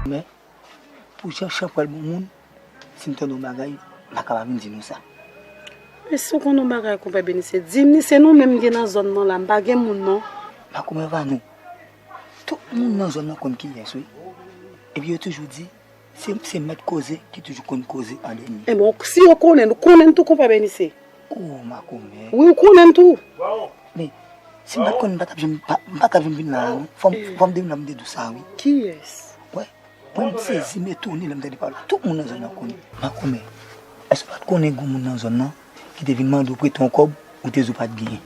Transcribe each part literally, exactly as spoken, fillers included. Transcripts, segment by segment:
Men, pou jan Chanpwèl bon moun, si m tande yon bagay, m pa ka pa vin di nou sa. Men si w konn yon bagay, konpè Benise, di m ni, se nou menm gen nan zòn nan la, m pa gen moun non. Makomè Vanou, tout moun nan zòn nan konn kiyès, wi. Epi yo toujou di, se, se mèt koze ki toujou konn koze an dènye. Ebyen, si yo konnen, nou konnen tou, konpè Benise. Oh, makomè. Wi, ou konnen l tou. Men, si m pa t konnen, m pa t ap janm, pa, m pa t ap janm vin la a, non. Fò m, fò m te vin la, m te di w sa, wi. Kiyès? Wè, mwen m sezi, m etone lè m tande pawòl la. Tout moun nan zòn nan konnen. Makomè, èske w pa t konnen gen moun nan zòn nan ki te vin mande w prete yon kòb, ou te di w pa t genyen?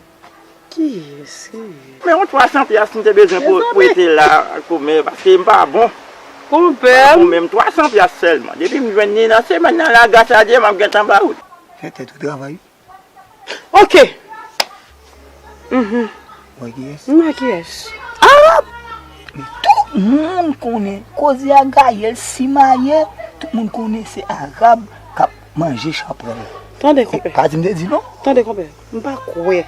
Kiyès? Kiyès? Men yon twa san pyas m te bezwen pou prete la, konpè, paske m pa bon. Konpè. M pa bon, menm twa san pyas sèlman. Depi m jwenn li nan semèn nan la, gras a Dye, m ap gentan ba ou l. Fè tèt ou travay. Ok. Mhm. Wè kiyès? M wè kiyès. Arab! Men tout moun konnen, koze a gaye l simaye, tout moun konnen se Arab k ap manje Chanpwèl. Tande, konpè. Pa di m te di non. Tande, konpè. M pa kwè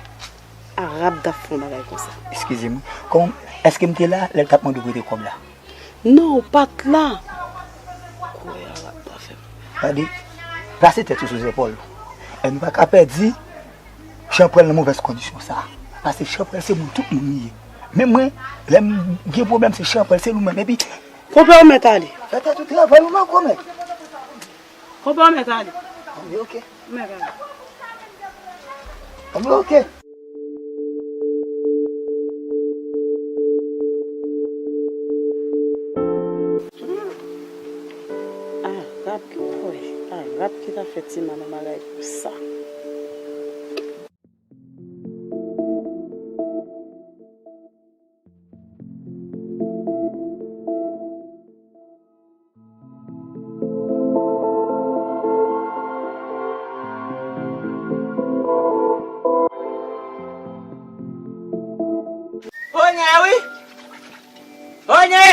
Arab t ap fè yon bagay konsa. Eskize m. Kòman, èske m te la lè l t ap mande w prete kòb la? Non, ou pa t la. Kwè Arab t ap fè m. Gade, plase tèt ou sou zepòl ou. E nou pa ka pèdi Chanpwèl nan movèz kondisyon sa a. Paske Chanpwèl se moun tout moun li ye. Men mwen, lè m gen pwoblèm, se Chanpwèl, se nou menm. Epi, konpè, ou mèt ale. Fè tèt ou travay ou, makomè. Konpè, ou mèt ale. Anben, ok. Ou mèt ale. Anben, ok. Arab ki, woy, Arab ki ta fè ti manman bagay konsa. Onè wi! Onè!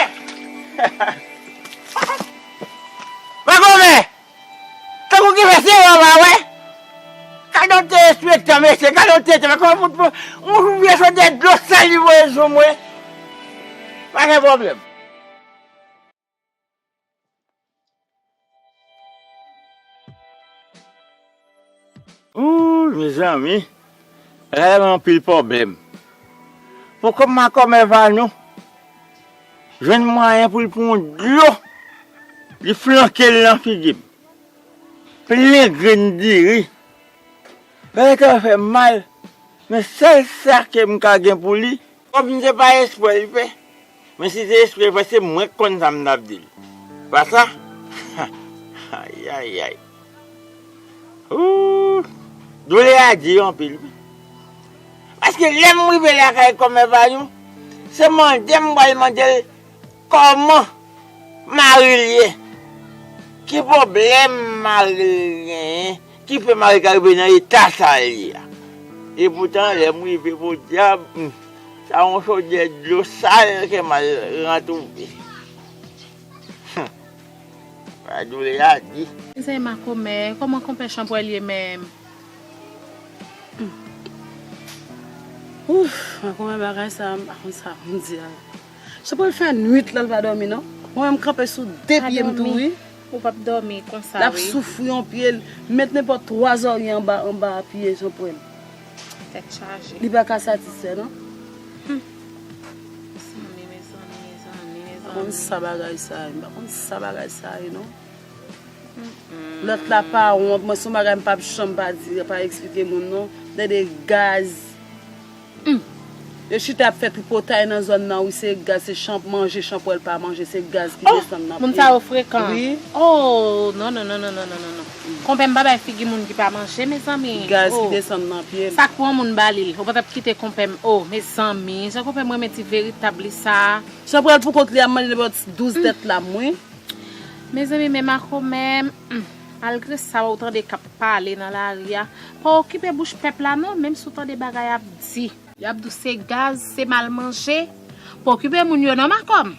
Makomè! Tankou ki fè se yo pa wè. Gade yon ti respektan, mesye, gade yon ti respektan. Kòman fout pou yon vye chòdyè dlo sal li voye sou mwen? Pa gen pwoblèm. Ooh, mezanmi. Bagay la gen anpil pwoblèm. Pou kòm makomè Vanou jwenn mwayen pou l pran yon dlo, li flanke l nan figi m. Plen grenn diri. Bagay sa fè m mal, men sèl sa ke m ka gen pou li, kòm se pa eksprè li fè, men si se eksprè li fè, se mwen k konn sa m t ap di l. Pa sa? Ayayay. Ooh! Doulè a di anpil wi. Paske lè m rive lakay kòmè Vanou, se mande m pral mande l kòman mari l ye. Ki pwoblèm mari l genyen ki fè mari l ka rive nan eta sa l ye a? Epoutan lè m rive, podyab, hmm, sa yon chodyè dlo sal ke m al retwouve. Humm. Sa doulè a di. Mezanmi, makomè, kòman konpè Chanpwèl ye menm? Ouf, makomè, bagay sa, m pa konn sa pou m di a. Chanpwèl fè nwit la, l pa dòmi non. Mwen menm, m kanpe sou de pye m tou wi. Ou p ap dòmi konsa wi. L ap soufri yon pye l, met nenpòt twa zòrye anba, anba pye Chanpwèl. Tèt chaje. Li pa ka satisfè non. Humm. Mezanmi, mezanmi, mezanmi, mezanmi. M pa konn sa bagay sa ye, m pa konn sa bagay sa ye non. Mm-mm. Lòt la pa wont, mwen se yon bagay m p ap janm pa di, pa eksplike moun non. Tande gaz. Humm. Yo chita ap fè tripotay nan zòn nan, wi, se gaz, se chanp, manje, chanpwèl pa manje, se gaz ki desann nan pye. Oh, moun sa yo frekan. Wi. Oh, non, non, non. Konpè m pa bay figi moun ki pa manje, mezanmi. Gaz ki desann nan pye m. Sa k pran moun ba li l? Ou pa t ap kite konpè m. Oh, mezanmi, jan konpè m renmen ti veritab li sa. Chanpwèl pou kont li ap manje nenpòt douz tèt lam, wi. Mezanmi, men makomè, hmm, malgre sa w tande k ap pale nan lari a, pa okipe bouch pèp la non, menm si w tande bagay ap di. Y ap di w se gaz, se mal manje. Pa okipe moun yo non, makomè.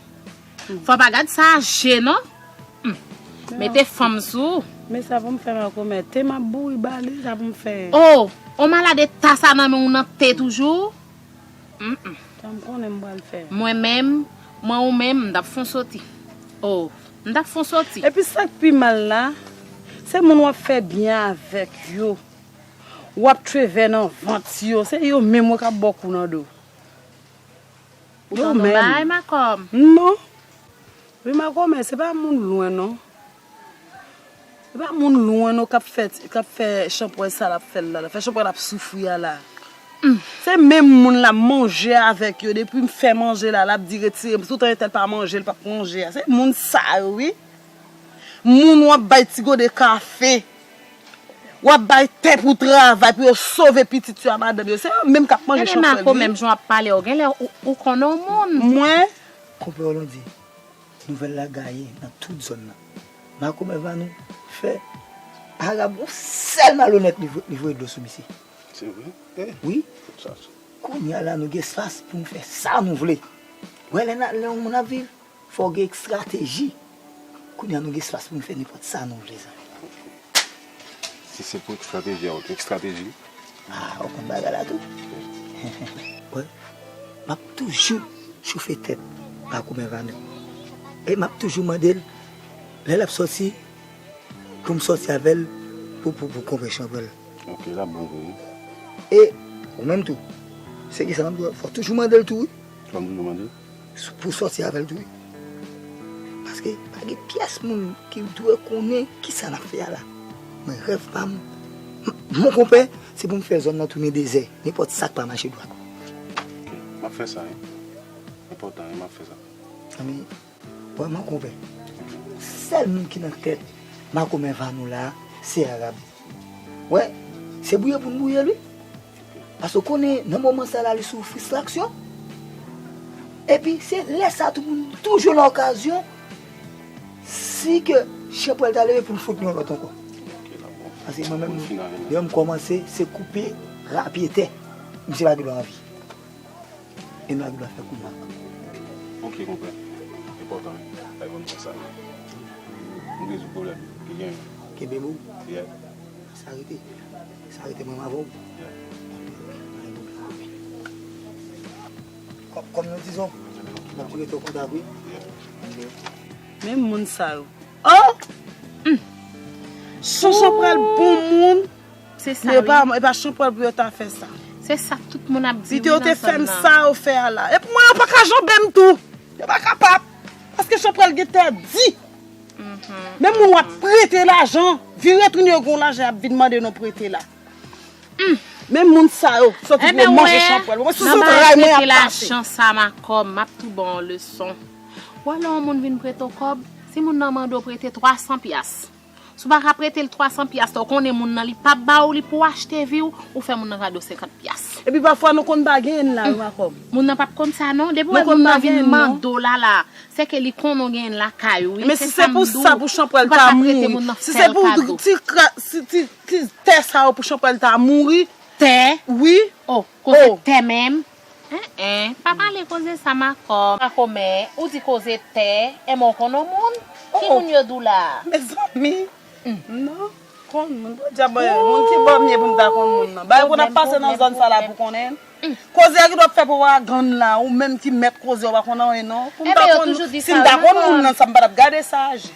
Fò w pa gad sa a je non. Hmm. Mete fanm sou ou. Men sa pou m fè makomè, te m ap bouri ba li, sa pou m fè. Oh, on malad eta sa nan men w nan te toujou. Mm, mm. Sa m konnen m pral fè. Mwen menm, mwen ou menm, m t ap fon soti. Oh, m t ap fon soti. Epi sa k pi mal la, se moun w ap fè byen avèk yo. W ap tchwevè nan vant yo. Se yo menm wi k ap ba w kou nan do. Ou tande yon bagay, makomè? Non. Wi, makomè, se pa moun lwen non. Se pa moun lwen non k ap fè, k ap fè chanpwèl sa l ap fè l la, l ap fè chanpwèl ap soufri a la. Se menm moun l ap manje avèk yo, depi m fè manje la, l ap di retire m, toutan entèl pa manje, l p ap manje a. Se moun sa yo, wi. Moun w ap bay ti gode kafe, w ap bay tè pou travay, pou yo sove pitit yo a madanm yo. Se yo menm k ap manje chanpwèl, wi. Gade makomè, menm jan w ap pale, w genlè ou, ou konnen yon moun. Mwen? Konpè Londi, nouvèl la gaye nan tout zòn nan. Makomè Vanou fè Arab yon sèl malonèt li vo-, li voye dlo sou misye. Se vre? Eh, wi. Sa, sa. Kounye a la, nou gen espas pou nou fè sa nou vle. Wè, lè na-, lè yon moun ap viv, fò w gen estrateji. Kounye a, nou gen espas pou nou fè nenpòt sa nou vle, zanmi. Si se pou estrateji, a, ok, estrateji. Ah, ou konn bagay la tou. Wè, m ap toujou chofe tèt makomè Vanou. E m ap toujou mande l, lè l ap sòti, pou m sòti avè l, pou, pou, pou konpè chanpwèl. Ok, l ap bon vre, wi. E, ou menm tou, se ki sa m ap di w, fò w toujou mande l tou, wi. Fò m toujou mande l? Pou sòti avè l tou, wi. Paske pa gen pyès moun ki dwe konnen kisa n ap fè a la. Mwen, rèv pa m, m-, mon konpè, se pou m fè zòn nan tounen dezè. Nenpòt sa k pa mache dwat. Ok, m ap fè sa, wi. Enpòtan, wi, m ap fè sa. Anben, wè, mon konpè, sèl moun ki nan tèt makomè Vanou la, se Arab. Wè, se bouye pou n bouye l, wi. Paske w konnen, nan moman sa la, li sou fristraksyon. Epi, se lè sa tou pou n toujou nan okazyon, si ke chanpwèl ta leve pou l fout nou yon lòt ankò. Paske mwen menm, lè m kòmanse, se koupe, rapye tè. Misye pa gen dwa anvi. E nou gen dwa fè kou mak. Ok, konpè. Enpòtan, wi. Fè konn konsa. Nou rezoud pwoblèm yo ki genyen. Kenbe mo. Yeah. Sa rete. Sa rete mwen avè w. Yeah. Kòm, kòm nou dizon, n ap rete an kontak, wi. Yeah. Menm moun sa yo. Oh! Chanpwèl bon moun. Se sa, wi. E pa, e pa chanpwèl pou yo ta fè sa. Se sa tout moun ap di, wi, nan zòn nan. Pito yo te fè m sa yo fè a la. Epi mwen, yo pa ka janbe m tou. Yo pa kapab. Paske chanpwèl gen tè di. Menm moun w ap prete lajan, vire tounen yo gen yon lajan, y ap vin mande nou prete la. Menm moun sa yo, soti pou yo manje chanpwèl. Mwen, sou zantray mwen y ap pase. Ebyen, mwen, nan bagay prete lajan sa, makomè, m ap tou ba w yon leson. Ou wè lè yon moun vin prete w kòb, si moun nan mande w prete twa san pyas, si w pa ka prete l twa san pyas la, ou konnen moun nan li p ap ba ou li pou w achte vi w, ou fè moun nan kado senkant pyas. Epi pafwa nou konn pa genyen l la, wi, makomè. Moun nan p ap konn sa non. Depi w wè moun nan vin mande w la la, se ke li konnen w genyen l lakay ou, wi. Men si se pou sa, pou chanpwèl ta mouri, si se pou ti kra-, si ti, ti tè sa yo pou chanpwèl ta mouri. Tè? Wi. Oh, koze tè menm. En, en, pa pale koze sa, makomè. Makomè, ou di koze tè, enben w konn yon moun? Ki moun yo di w la a? Mezanmi. Non, konn moun. Podyab, moun ki bò m ye pou m ta konn moun nan? Bagay pou n ap pase nan zòn sa la pou konnen. Koze a ki dwe ap fè pwopagann la, ou menm ki mèt koze, ou pa konn anyen non. Pou m ta konn, si m ta konn moun nan, sa m pa t ap gade sa aji.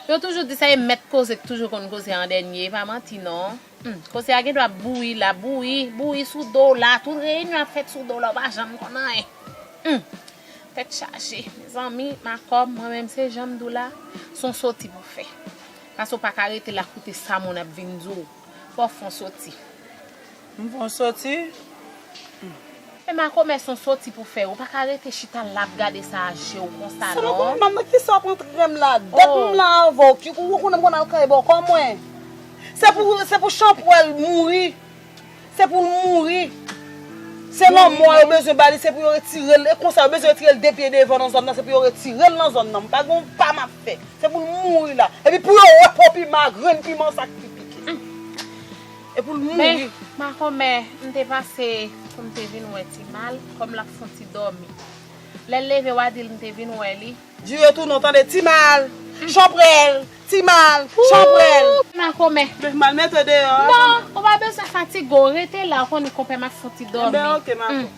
Yo toujou di sa, e mèt koze k toujou konn koze an dènye, e pa manti non. Hmm, koze a gen dwa bouyi la, bouyi, bouyi sou do w la. Tout reyinyon ap fèt sou do w la, ou pa janm konn anyen. Hmm, tèt chaje. Mezanmi, makomè, mwen menm se jan m di w la, se yon soti pou w fè. Paske w pa ka rete la koute sa moun ap vin di w. Fò w fè yon soti. M fè yon soti? Hmm. Men makomè, se yon soti pou fè. Ou pa ka rete chita la ap gade sa a je w konsa non. Sa makomè, manman, kisa w ap antre m la? Dat m la avè w, ki ou konnen m konn al kay bò kò mwen. Se pou, se pou chanpwèl mouri. Se pou l mouri. Se lanmò yo bezwen ba li, se pou yo retire l. E konsa, yo bezwen retire l de pye devan nan zòn nan, se pou yo retire l nan zòn nan. M pa gen yon pa m ap fè. Se pou l mouri la. Epi pou yo wè po piman, grenn piman sa k pi pike. E pou l mouri. Men, makomè, m te pase pou m te vin wè Timal, kòm l ap fè yon ti dòmi. Lè l leve, w a di l m te vin wè li. Di yo tou non, tande, Timal, chanpwèl, Timal, chanpwèl. Makomè. Men mal mete deyò. Non, ou pa bezwen fatige w, rete la, ou konnen konpè m ap fè yon ti dòmi. Enben, oke, makomè.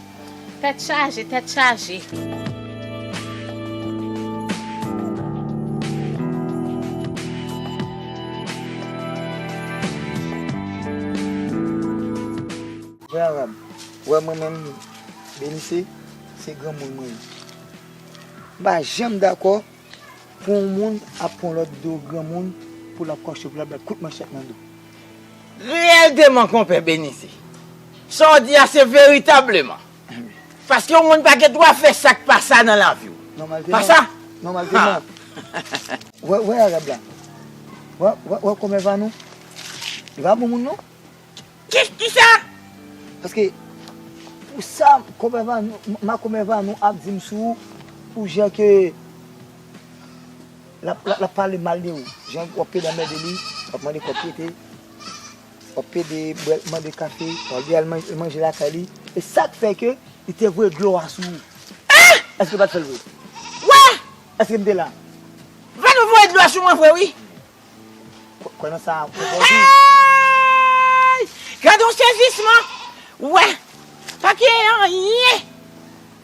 Tèt chaje, tèt chaje. Vrè Arab, wè mwen menm, Benise, se granmoun mwen ye. M pa janm dakò pou yon moun ap pran lòt do granmoun pou l ap kwache, pou l ap bat kout manchèt nan do. Reyèlteman, konpè Benise, sa w di a se veritableman. Paske yon moun pa gen dwa fè sa k pa sa nan lavi w. Pa sa? Nòmalman. Wè, wè Arab la. Wè, wè, wè kòmè Vanou. Li pa bon moun non. Ki, kisa? Paske pou sa, kòmè Vanou, makomè Vanou ap di m sou ou, pou jan ke l ap, l ap, l ap pale mal de ou. Jan w ap pede anmède li, w ap mande kòb prete, w ap pede bwè, mande kafe, w ap di al manje, manje lakay li. E sa k fè ke li te voye dlo a sou ou. Èske l pa t fè l vre? Wè! Èske m te la? Vanou voye dlo a sou mwen vre, wi. Kwè nan sa, kwè nan sa. Ay! Gade yon sezisman! Wè, pa gen anyen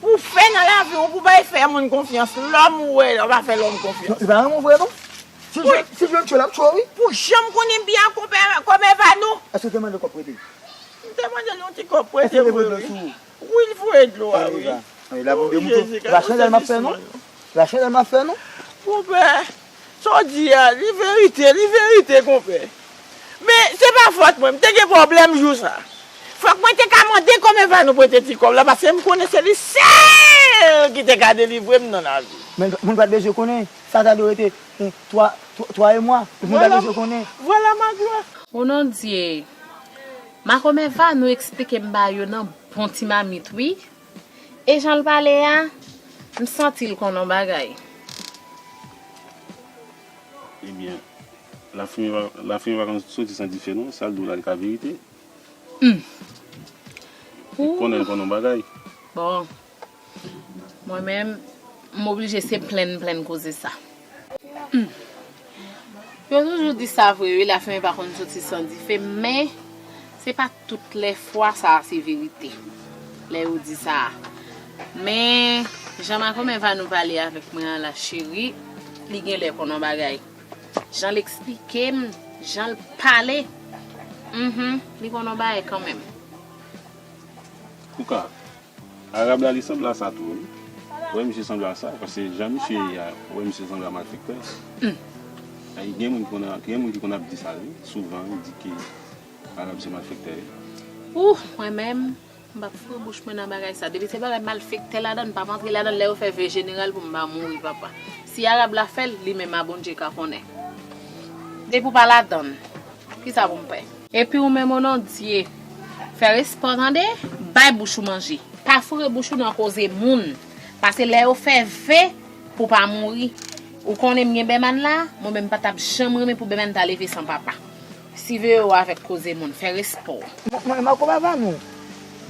pou fè nan lavi w pou bay fè moun konfyans. Lòm ou wè, ou pa fè lòm konfyans. Non, li pa renmen w vre non. Si l jwenn, si l jwenn tchwe, l ap tchwe w, wi. Pou jan m konnen byen konpè, kòmè Vanou. Èske w te mande kòb prete? M te mande l yon ti kòb prete vre, wi. Wi, l voye dlo a, wi. Ann, la pou m demoutre w. E pa chandèl m ap fè non. E pa chandèl m ap fè non. Konpè, sa w di a, li verite, li verite, konpè. Men, se pa fòt mwen, m te gen pwoblèm jou sa. Fòk mwen te ka mande kòmè Vanou prete ti kòb la, paske m konnen se li sèl ki te ka delivre m nan lavi. Men moun pa t bezwen konnen, sa ta dwe rete, eh, twa, twa, twa e mwa, moun pa t bezwen konnen. Vwala, vwala, maglwa. O non Dye, makomè Vanou eksplike m ba yo nan bon ti mamit, wi. E jan l pale a, m santi l konn yon bagay. Ebyen, lafimen pa, lafimen pa konn soti san dife non, sa l di w la, li ka verite. Hum. Li konnen l konn yon bagay. Bon. Mwen menm, m oblije se plenn, plenn koze sa. Hmm. Yo toujou di sa vre, wi, lafimen pa konn soti san dife, men se pa tout lè fwa sa a se verite. Lè yo di sa a. Men, jan makomè Vanou pale avèk mwen an la, cheri, li gen lè konn yon bagay. Jan l eksplike m, jan l pale, mhm, li konn yon bagay kanmenm. Kouka, Arab la, li sanble a sa tou, wi. Wè, misye sanble a sa, paske jan misye ye a, wè, misye sanble a malfektè. Hmm. Ay, gen moun ki konn, gen moun ki konn ap di sa, wi. Souvan, yo di ke Arab se malfektè, wi. Ouh, mwen menm, m p ap foure bouch mwen nan bagay sa. Depi se bagay malfektè ladan, m p ap antre ladan lè yo fè ve jeneral pou m pa mouri, papa. Si Arab la fè l, li menm a Bondye ka konnen. Depi w pa ladan, kisa pou m fè? Epi ou menm, o non Dye, fè respè w tande, bay bouch ou manje. Pa foure bouch ou nan koze moun. Paske lè yo fè ve pou w pa mouri, ou konnen m gen Bèman la, mwen menm m pa t ap janm renmen pou Bèman ta leve san papa. Siveye w avèk koze moun, fè respè w. Mwen, mwen, makomè Vanou,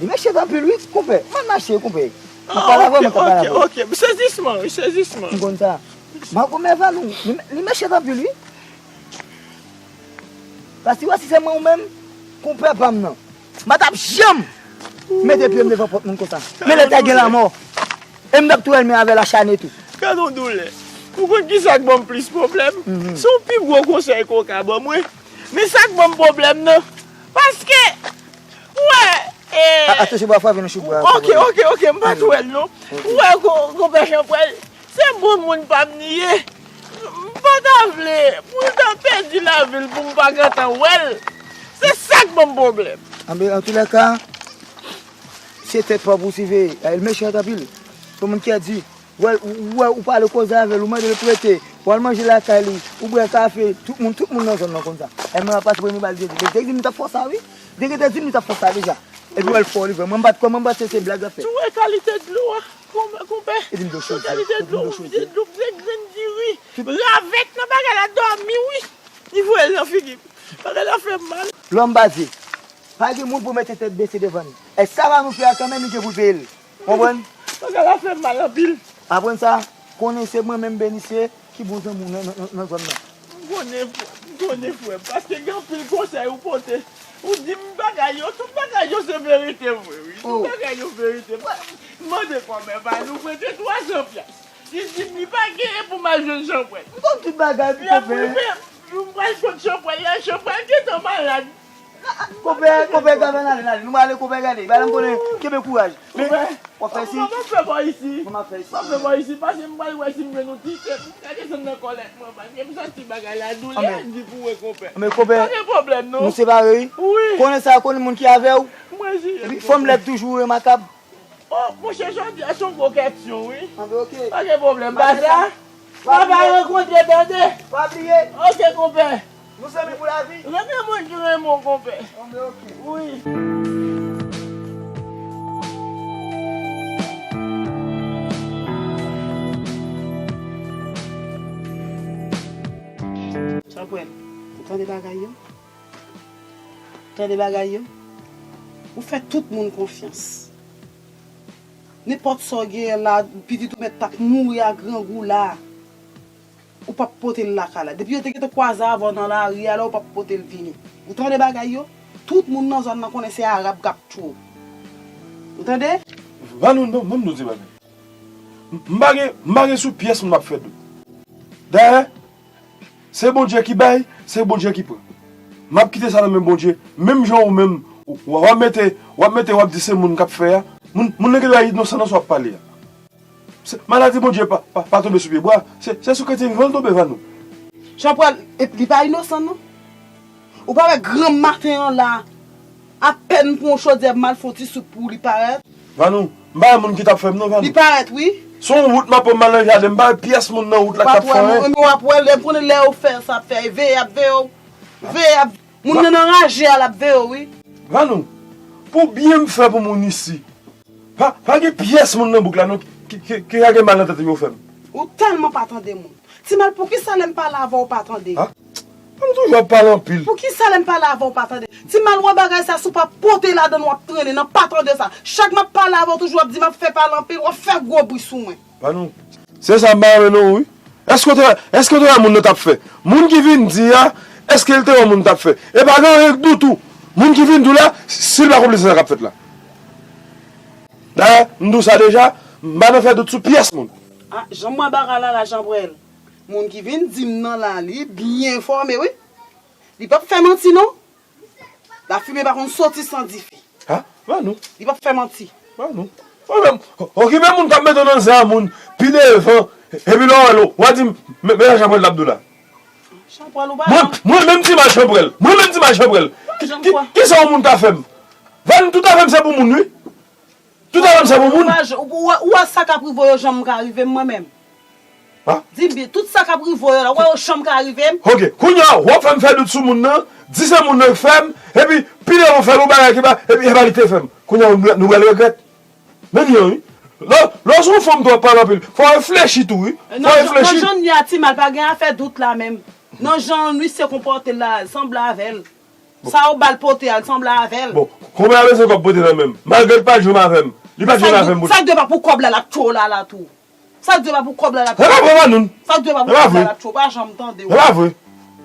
li mechan anpil wi, konpè. Mwen mache, konpè. Mwen pale avè w, mwen pale avè w. Ok, ok, ok. Sezisman, wi, sezisman. M konn sa. Makomè Vanou, li, li mechan anpil wi. Paske wè si se mwen ou menm, konpè pa m nan. M pa t ap janm mete pye m devan pòt moun konsa. Men lè ta gen lanmò. E m t ap tou renmen avè l achane tou. Gad on doulè. Ou konn kisa k ban m plis pwoblèm? Mhm. Se yon pi gwo konsèy ke w ka ban mwen. Men sa k ban m pwoblèm nan. Paske, ou wè, e, a, atansyon, bwa frape nan chou bwa. Ok, ok, ok, m pa t wè l non. Ou wè, ko-, konpè Jean Paul, se bon moun pa m li ye. M pa ta vle pou l ta pèdi lavi l pou m pa gentan wè l. Se sa k ban m pwoblèm. Anben, antoulèka, Se tèt pa pou siveye. Ay, l mechan anpil. Se moun ki a di, wè, ou, ou, ou pale koze avè l, ou mande l prete, ou al manje lakay li, ou bwè kafe, tout moun, tout moun nan zòn nan konn sa. E mwen ap pase premye bal jedi. Li te di m t ap fè sa, wi. Li te di m li t ap fè sa deja. Epi wè l fò, li vre. Mwen m pa t kwè, mwen m panse se blag l ap fè. Tou wè kalite dlo a, konpè, konpè. Li di m dlo chodi, kalite dlo, li di m dlo chodi. Dlo, de grenn diri. Ravèt nan bagay la dòmi, wi. Li voye l nan figi m. Bagay la fè m mal. Lòm baze. Pa gen moun pou mete tèt bese devan li. E sa pa nou fè a kanmenm, li gen pou l peye l. Konprann? Bagay la fè m mal anpil. Aprann sa, konnen se mwen menm Benisye ki bon zanmi w nan, nan, nan, nan zòn nan. M konnen, m konnen, frè m, paske gen anpil konsèy ou pote. Ou di m bagay yo, tout bagay yo se verite vre, wi. Tout bagay yo verite. Mwen, m mande kòmè pa nou prete twa san pyas. Li di m li pa genyen pou m al jwenn chanpwèl. M konn tout bagay pou konpè. Li ap rive, m pral kot chanpwèl la, chanpwèl gentan malad. Konpè, konpè, gade, n ale, n ale. Nou ale, konpè, gade. Bagay la m konnen, kenbe kouraj. Men, w ap fè isi. Mwen, m ap fè bò isi. Mwen, m ap fè isi. M ap fè bò isi, paske m pral wè si m jwenn yon ti tèt. M ka desann nan kòlèt mwen, paske m santi bagay la doulè di pou wè, konpè. Men, konpè, pa gen pwoblèm, non. Nou separe, wi. Wi. Konnen sa, konnen moun ki avè w. Mwen jire. Epi, fanm lèd toujou remakab. Oh, monchè, jodi a se yon gwo kèksyon, wi. Anben, oke. Pa gen pwoblèm, pa sa. N a pa rankontre, tande. Pa bliye. Oke, konpè. Nou zanmi pou lavi. Renmen moun ki renmen w, konpè. Anben, oke. Wi. Chanpwèl, ou tande bagay yo? Tande bagay yo? Ou fè tout moun konfyans. Nenpòt sa w genyen la, pitit ou mèt t ap mouri a grangou la. Ou p ap pote l lakay la. Depi yo te gentan kwaze avè w nan lari a la, ou p ap pote l vini. Ou tande bagay yo? Tout moun nan zòn nan konnen se Arab k ap tchwe w. Ou tande? Vanou, non, ban m di w ti bagay. M, m pa gen, m pa gen sou pyès moun m ap fè dout. Dayè, se Bondye ki bay, se Bondye ki pran. M ap kite sa nan men Bondye, menm jan ou menm, w, w ap mete, w ap mete, w ap di se moun k ap fè a. Moun, moun nan gen dwa inosan nan sa w ap pale a. Se, maladi Bondye pa, pa, pa tonbe sou pyebwa, se, se sou kretyen vivan l tonbe, Vanou. Jean Paul, epi li pa inosan, non. Ou pa wè granm maten an la, apèn pou yon chodyè m al fè yon ti soup pou li parèt. Vanou, m pa wè moun ki t ap fè m non, Vanou. Li parèt, wi. Se yon wout m ap pran m al nan jaden, m pa wè pyès moun nan wout la k t ap fè anyen. W ap wè, w ap wè, lè m konnen lè yo fè sa ap fè, veye ap veye w. Veye ap, moun nan nan raje a l ap veye w, wi. Vanou, pou byen m fè pou moun isi, pa, pa gen pyès moun nan bouk la non ki, ki, ki ka gen mal nan tèt yo fè m. Ou tèlman pa tande moun. Ti Mal, poukisa lè m pale avè w, w pa tande? Ha? Mwen toujou ap pale anpil. Poukisa lè m pale avè w, w pa tande? Ti Mal, wè bagay sa, si w pa pote ladan l, w ap trennen nan pa tande sa. Chak m ap pale avè w, toujou w ap di m ap fè pale anpil, w ap fè gwo bri sou mwen. Pa nou. Se sa m pa renmen non, wi. Èske w te, èske w te wè moun nan t ap fè? Moun ki vin di a, èske l te wè moun t ap fè? E pa gen anyen k dout ou. Moun ki vin di w la, si l pa konplis nan sa k ap fèt la. Dayè, m di w sa deja, m pa nan fè dout sou pyès moun. Ah, jan m wè bagay la la, Jean Paul. Moun ki vin di m nan la, li byen enfòme, wi. Li p ap fè manti, non. Lafimen pa konn soti san dife. Ha? Vanou. Li p ap fè manti. Vanou. Ou menm, okipe moun k ap mete w nan zen a moun, pi devan, epi lè w wè l, w a di m, men, men sa Jean Paul t ap di w la. Jean Paul, ou pa janm. Mwen, mwen menm Ti Mal Jean Paul. Mwen menm Ti Mal Jean Paul. Ki, ki, kisa yon moun ka fè m? Vanou, tout afè m se pou moun, wi. Tout afè m se pou moun. Ou pa jan-, ou, ou, ou wè sa k ap rive w yo janm ka rive m mwen menm. Ha? Di m byen, tout sa k ap rive w yo la, ou wè yo janm ka rive m? Oke, kounye a, w ap fè m fè dout sou moun nan, di se moun nan k fè m, epi pi devan w fè l yon bagay ki pa, epi e pa li k te fè m. Kounye a, nou, nou pral regrèt. Men li an, wi. Lè, lè w se yon fanm tou w ap pale anpil, fò w reflechi tou, wi. Fò w reflechi. Nan jan, nan jan n ye a, Ti Mal, pa gen afè dout la menm. Nan jan misye konpòte l la, sanble avè l. Sa yo ba l pote a, l sanble avè l. Bon, konbyen a bezwen kòb pote nan men m? Malgre l pa t jwenn avè m. Li pa t jwenn avè m pou. Sa k di pa pou kòb la, l ap tchwe w la, la tou. Sa k di pa pou kòb la, l ap tchwe w. E pa vre, Vanou. Sa k di pa pou kòb la, l ap tchwe w. Pa janm tande w. E pa vre.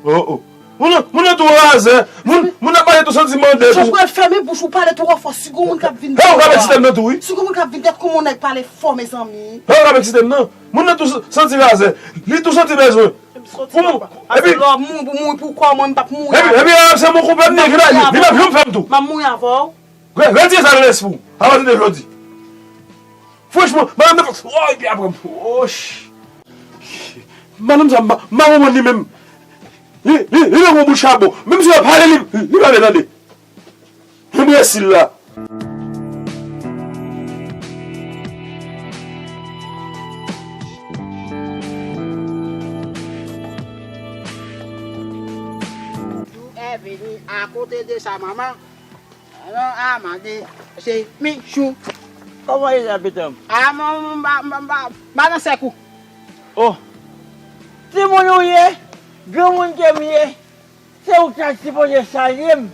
Oh, oh. Moun nan, moun nan tou razè. Moun, moun nan pale tou santiman de tou. Jean Paul, fèmen bouch ou, pale twò fò. Si gon moun k ap vin. E ou ka eksite m nan tou, wi. Si gon moun k ap vin, gad kòman nèg pale fò, mezanmi. E ou ka eksite m nan. Moun nan tou santi razè. Li tou santi bezwen. Pou mou-, epi lè w ap mouri, pou mouri pou kò mwen, m p ap mouri avè w. Epi, epi, epi se mon konpè m li, li p ap janm fè m tou. M ap mouri avè w. Re-, retire sa nan lespri w. Apati de jodi. Franchman, madanm nan, oh, epi apre m, oh, ch-, madanm sa, m pa, m pa konprann li menm. Li, li, li tankou yon bout chabon. Menm si w ap pale, li, li pa vle tande. Enbesil la. Vini akote de sa, manman. Alò, a, mande, se Michou. Kòman ye la, pitit mwen? A, manman, m ba, m ba, m ba, m ba nan sèk ou. Oh, timoun ou ye, granmoun ke m ye, se ou k ta sipoze salye m.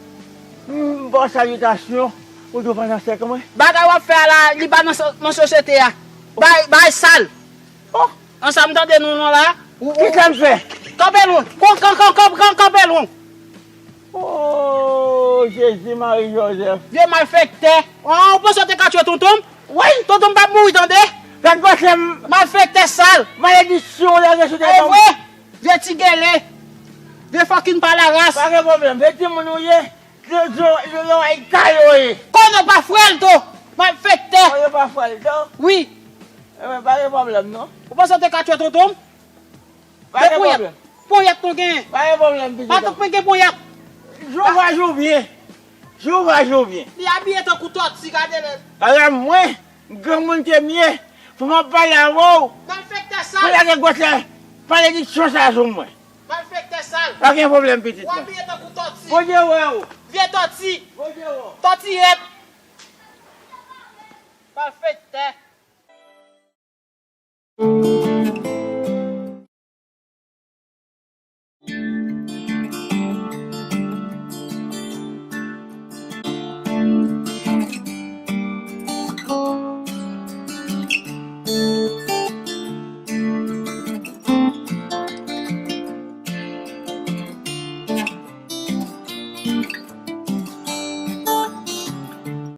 M ba w salitasyon, ou di w pa nan sèk mwen. Bagay w ap fè a la, li pa nan so- nan sosyete a. Bay, bay sal. Oh, ansanm tande nou non la. Ou- ou- Kisa m fè? Kanpe lwen. Kon- kan- kan- kan- kan- Kanpe lwen. Oh, Jezi, Mari, Jozèf. Vye malfektè. Oh, ou panse w te ka tchwe tonton m? Wi. Tonton m p ap mouri tande. Gad gwosè m. Malfektè sal. Malediksyon w lage sou tèt ou. E vre. Vye ti gele. Vye fòkin pa laras. Pa gen pwoblèm. Vye timoun ou ye. Yo, yo, yo, yo, ay, kay yo ye. Konnen w pa frè l tou. Malfektè. Konnen w pa frè l tou. Wi. Ebyen, pa gen pwoblèm non. Ou panse w te ka tchwe tonton m? Pa gen pwoblèm. Ponyèt nou genyen. Pa gen pwoblèm, pitit. Matant mwen gen ponyèt. Jou va jou vyen. Jou va jou vyen. Li abiye tankou tòti, gade lè. Ala mwen, granmoun ke m ye, fò m ap pale avè w. Malfektè sal. Fò lage gwòs la. Pale di chans la sou mwen. Malfektè sal. Pa gen pwoblèm, pitit mwen. Ou abiye tankou tòti. Bondye wè w. Vye tòti. Bondye wè w. Tòti rèd. Malfektè.